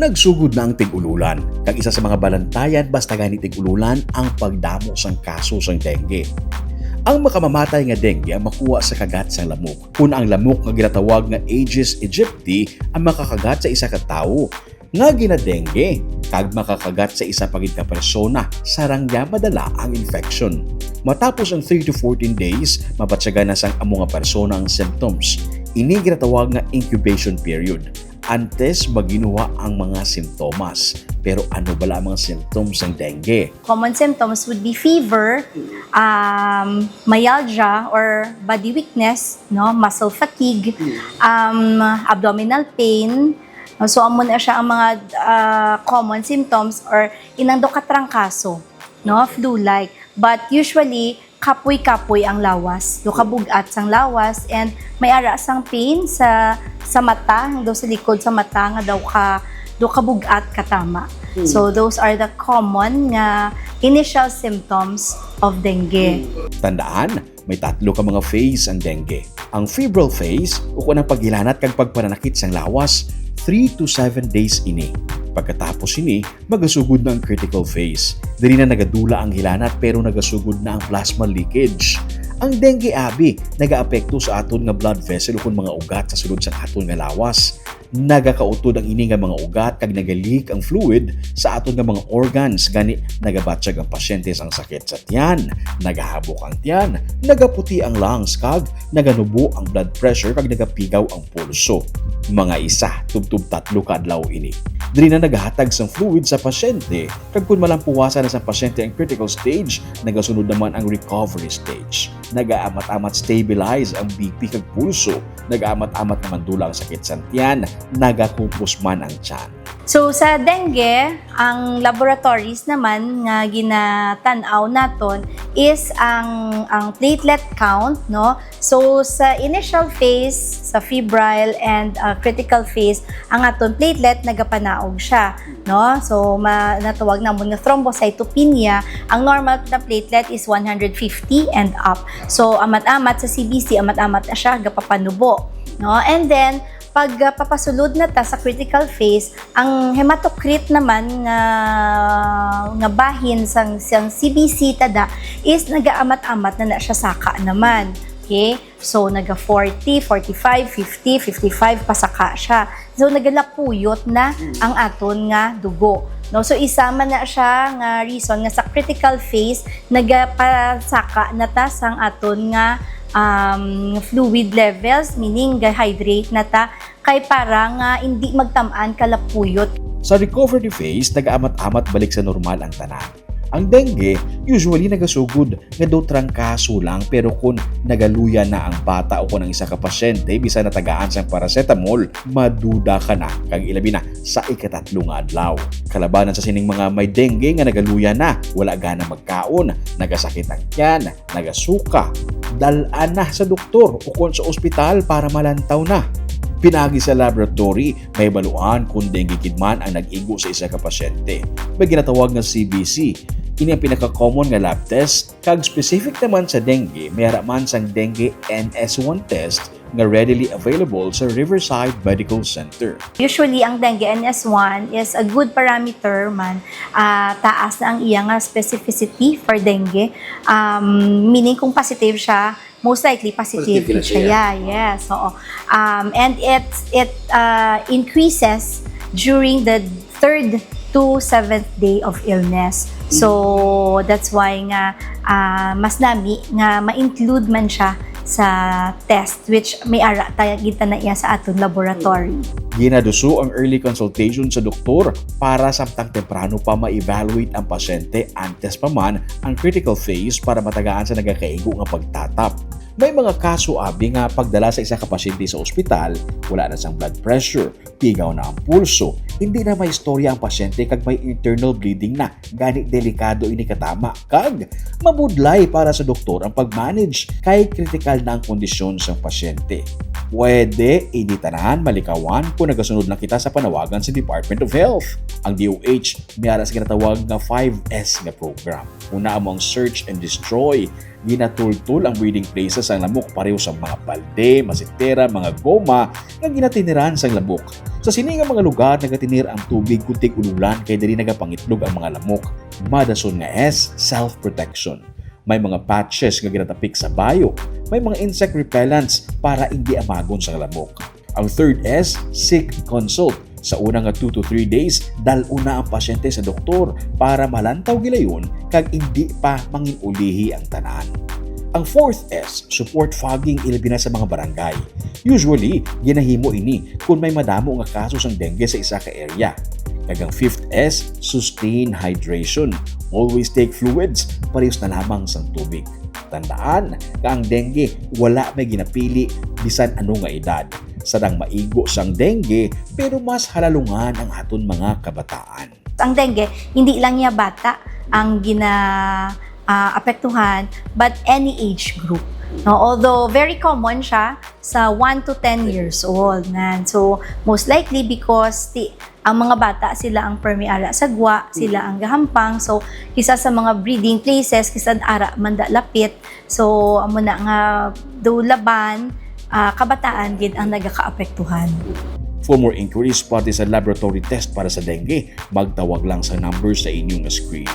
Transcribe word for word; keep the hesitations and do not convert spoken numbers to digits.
Nagsugod na ang tig-ululan, kag isa sa mga balantayan basta gani tig-ululan ang pagdamo sang kaso sang dengue. Ang makamamatay nga dengue ang makuha sa kagat sang lamok. Kon ang lamok nga ginatawag nga Aedes aegypti ang makakagat sa isa ka tawo nga ginadengue, kag makakagat sa isa pa gid ka persona, sarang niya madala ang infection. Matapos ang three to fourteen days, mabatyagan na sang amo nga persona ang symptoms. Ini ginatawag nga incubation period antes maginhuwa ang mga simptomas. Pero ano bala ang mga symptoms sang dengue? Common symptoms would be fever, um, myalgia or body weakness, no, muscle fatigue, um, abdominal pain. So, amo na siya ang mga, ah, common symptoms or inang daw katrangkaso, no, flu-like. But usually, kapoy-kapoy ang lawas, daw kabug-at sang lawas, and may ara sang pain sa, sa mata, daw sa likod sa mata nga daw ka, daw kabug-at katama. Hmm. So, those are the common nga initial symptoms of dengue. Hmm. Tandaan, may tatlo ka mga phase ang dengue. Ang febrile phase, ukon ang paghilanat kag pagpananakit sang lawas, three to seven days ini. Pagkatapos ini, magasugod na ang critical phase. Diri na nagadula ang hilanat, pero nagasugod na ang plasma leakage. Ang dengue abi nagaapekto sa aton nga blood vessel ukon mga ugat sa sulod sang aton nga lawas. Nagakautod ang ini nga mga ugat kag nagaleak ang fluid sa aton nga mga organs, gani nagabatyag ang pasyente sang sakit sa tiyan, nagahabok ang tiyan, nagaputi ang lungs, kag naganubo ang blood pressure kag nagapigaw ang pulso. Mga isa tubtob tatlo ka adlaw ini. Diri na nagahatag sang fluid sa pasyente, kag kon malampuwasan na sang pasyente ang critical stage, nagasunod naman ang recovery stage. Nagaamat-amat stabilize ang B P kag pulso, nagaamat-amat naman dula ang sakit sang tiyan, nagakupos man ang tiyan. So, sa dengue, ang laboratories naman nga ginatan-aw naton is ang, ang platelet count, no? So, sa initial phase, sa febrile and, uh, critical phase, ang aton platelet nagapanaog siya, no? So, ma-, natawag namon nga thrombocytopenia. Ang normal na platelet is one hundred fifty and up. So, amat-amat sa C B C, amat-amat na siya gapapanubo, no? And then, pag, uh, papasulod na ta sa critical phase, ang hematocrit naman nga, nga bahin sang, sang C B C tada is nagaamat-amat na na siya saka naman. Okay? So, naga forty, forty-five, fifty, fifty-five pasaka siya. So, nagalapuyot na ang aton nga dugo. No? So, isa man na siya nga reason nga sa critical phase, nagapasaka na ta sang aton nga, um, fluid levels, meaning ga-hydrate na ta, kay para nga hindi magtam-an kalapuyot. Sa recovery phase, nagaamat-amat balik sa normal ang tanan. Ang dengue, usually nagasugod nga daw trangkaso lang, pero kon nagaluya na ang bata o kon ang isa ka pasyente, bisan natagaan sang paracetamol, maduda ka na, kag ilabi na sa ikatatlo nga adlaw. Kalabanan sa sining mga may dengue nga nagaluya na, wala gana magkaon, nagasakit ang tiyan, nagasuka, dal-an na sa doktor ukon sa ospital para malantaw na. Pinaagi sa laboratory, mahibaluan kon dengue gid man ang nag-igo sa isa ka pasyente. May ginatawag nga C B C. Ini ang pinaka-common nga lab test, kag specific naman sa dengue, may ara man sang dengue N S one test nga readily available sa Riverside Medical Center. Usually, ang dengue N S one is a good parameter man, ah, taas na ang iya nga specificity for dengue. Um, meaning, kung positive siya, most likely positive Positive na siya. siya. Yeah, yes, oo. Um, and it, it, uh, increases during the third to seventh day of illness. So, that's why nga, ah, mas nami nga ma-include man siya sa test, which may ara ta-, kita na iya sa aton laboratory. Ginaduso ang early consultation sa doktor para samtang temprano pa ma-evaluate ang pasyente antes pa man ang critical phase para matagaan sa nagakaigo nga pagtatap. May mga kaso abi nga pagdala sa isa ka pasyente sa ospital, wala na sang blood pressure, pigaw na ang pulso, hindi na maistorya ang pasyente kag may internal bleeding na. Gani delikado ini katama kag mabudlay para sa doktor ang pag-manage kay kritikal na ang kondisyon sang pasyente. Pwede ini tanan malikawan kung nagasunod lang kita sa panawagan sa Department of Health. Ang D O H may ara sa ginatawag nga five S nga program. Una amo ang search and destroy. Ginatultol ang breeding places sang lamok pareho sa mga balde, masitera, mga goma nga ginatiniran sang lamok. Sa sini nga mga lugar, nagatinir ang tubig kung tig-ululan kay diri nagapangitlog ang mga lamok. Madason nga S, self-protection. May mga patches nga ginatapik sa bayok. May mga insect repellents para indi amagon sang lamok. Ang third S, seek consult. Sa una nga two to three days, dal-on na ang pasyente sa doktor para malantaw gilayon kag indi pa mangin-ulihi ang tanan. Ang fourth S, support fogging, ilabi na sa mga barangay. Usually, ginahimo ini kung may madamo nga kaso sang dengue sa isa ka area. Kag ang fifth S, sustain hydration. Always take fluids, parehas na lamang sang tubig. Tandaan nga ang dengue wala may ginapili bisan ano nga edad. Sarang maigo sang dengue, pero mas halalungan ang aton mga kabataan. Ang dengue, hindi lang niya bata ang gina ah, apektuhan, but any age group. No? Although very common siya sa one to ten years old. Nan. So, most likely because ti, ang mga bata, sila ang permi ara sa gwa, sila ang gahampang. So, kisa sa mga breeding places, kisa ara man da lapit. So, amo na nga do laban, ah, kabataan gid ang nagakaapektuhan. For more inquiries parte sa laboratory test para sa dengue, magtawag lang sa number sa inyong screen.